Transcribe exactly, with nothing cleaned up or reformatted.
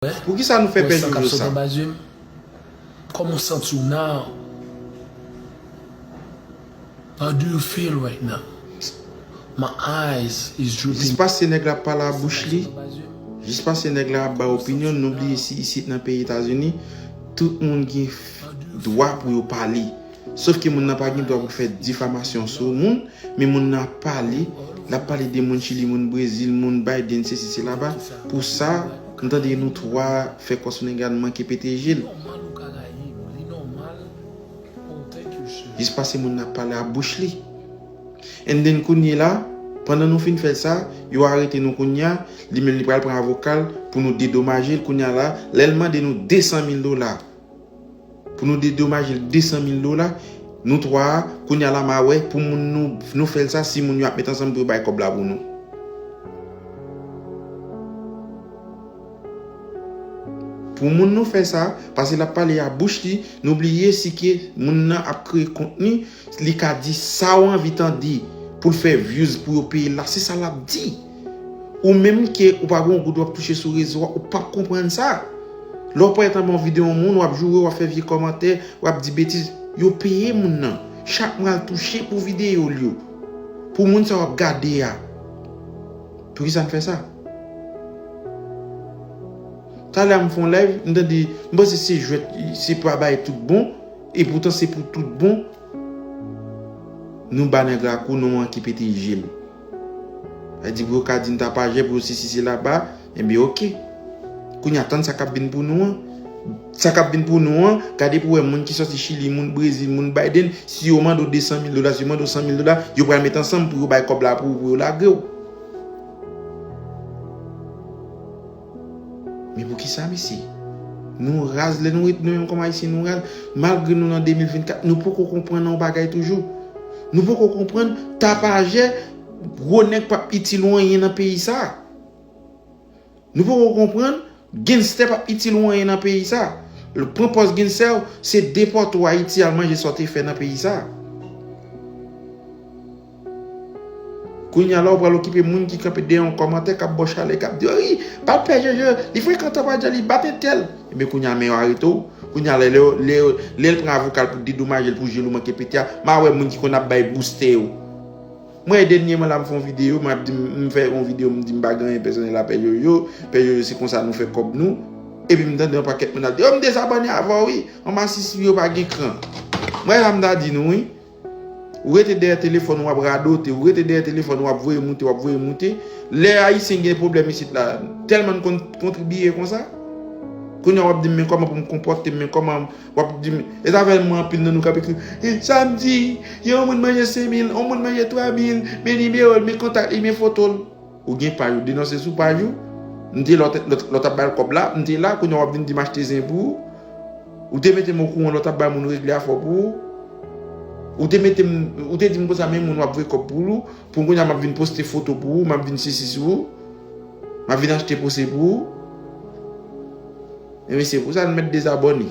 Poukisa nou fè Wè pè san k ap Jojo sot sa? Anba zye m. Kòman w santi w now? How do you feel right now? My eyes is Jis dripping. Pase nèg la ap pale a bouch li, jis pase nèg la ap bay opinyon, nou bliye si isit nan peyi Etazini, tout moun gen dwa pou yo pale. Sof ke moun nan pa gen dwa pou fè difamasyon sou moun, men moun nan ap pale, l ap pale de moun Chili, moun Brezil, moun Biden, sesi, sela ba. Pou sa, m tande nou twa fè kò sou nèg la, n manke pete je l. Jis pase moun nan ap pale a bouch li. And then kounye la, pandan nou fin fè sa, yo arete nou kounye a, li menm li pral pran avoka l pou nou dedomaje l kounye a la, lè l mande nou de san mil dola. Pou nou dedomaje l de san mil dola, nou twa a, kounye a la m a wè, pou moun nou, nou fè l sa, si moun yo ap met ansanm pou yo bay kòb la pou nou. Pou moun nou fè sa, pase l ap pale a bouch li, nou bliye si ke moun nan ap kreye kontni, li ka di sa w anvi tande pou l fè views pou yo peye l la, se sa l ap di. Ou menm ke ou pa gen yon goud w ap touche sou rezo a, ou p ap konprann sa. Lè w parèt anba yon videyo yon moun, w ap joure, w ap fè vye kòmantè, w ap di betiz, yo peye moun nan. Chak mwa l touche pou videyo l yo. Pou moun sa w ap gade a. Poukisa n fè sa? Talè a m fè yon live, m tande, m panse se jwèt, se pa bay tout bon, e poutan se pou tout bon. Nou ba nèg la kou, nou manke pete je l. Sa di pou yo ka di n tapajè, pou yo sesi sela ba, enben oke. Kounye a tann sa k ap vin pou nou an. Sa k ap vin pou nou an, gade pou wè moun ki sòti Chili, moun Brezil, moun Biden, si yo mande w de san mil dola, si yo mande w san mil dola, yo pral met ansanm pou yo bay kòb la pou ou, pou yo lage w. Men poukisa, mesye? Nou raz, lè nou ret nou menm kòm Ayisyen, nou raz. Malgre nou nan de mil vennkat, nou poko konprann yon bagay toujou. Nou poko konprann tapajè, gwo nèg p ap itil ou anyen nan peyi sa. Nou poko konprann, genstè p ap itil ou anyen nan peyi sa. Pran pòz genstè, se depòte w Ayiti, al manje sa w te fè nan peyi sa. Kounye a la, ou pral okipe moun ki kanpe dèyè yon kòmantè, k ap ba w chalè, k ap di, wi, pa pè Jojo, li frekan, tapajè, li bat entèl. Ebyen, kounye a, men yo arete w. Kounye a, lè, lè, lè, lè l pran avoka l pou dedomaje l pou je l ou manke pete a, m a wè moun ki konn ap bay boustè yo. Mwen, dènyèman la, m fè yon videyo, mwen ap di, m fè yon videyo, m di m pa gen anyen pèsonèl a pè Jojo, pè Jojo, se konsa nou fè kòb nou. Epi m tande yon pakèt moun ap di, o, m dezabòne avè w, wi, yon masisi yo pa gen kran. Mwen, sa m ta di nou, wi. Ou rete dèyè telefòn, w ap radote. Ou rete dèyè telefòn, w ap voye moute, w ap voye moute. Lè Ayisyen gen pwoblèm isit la, tèlman n konn kontribiye konsa. Kounye a w ap di m, men kòman pou m konpòte m, men kòman w ap di m. E sa fè m wè anpil nan nou k ap ekri, e, sa m di, yon moun manje senk mil, yon moun manje twa mil, men nimewo l, men kontak li, men foto l. Ou gen paj ou, denonse sou paj ou. M te lè w t ap bay l kòb la, m te la, kounye a w ap vin di m achte zen pou ou. Ou te mete m okouran lè w t ap bay moun regle afè w pou ou. Ou te mete m, ou te di m konsa, men moun w ap voye kòb pou ou. Pou kounye a m ap vin poste foto pou ou, m ap vin sesi sou ou. M ap vin achte pose pou ou. Ebyen, se pou sa n mèt dezabòne.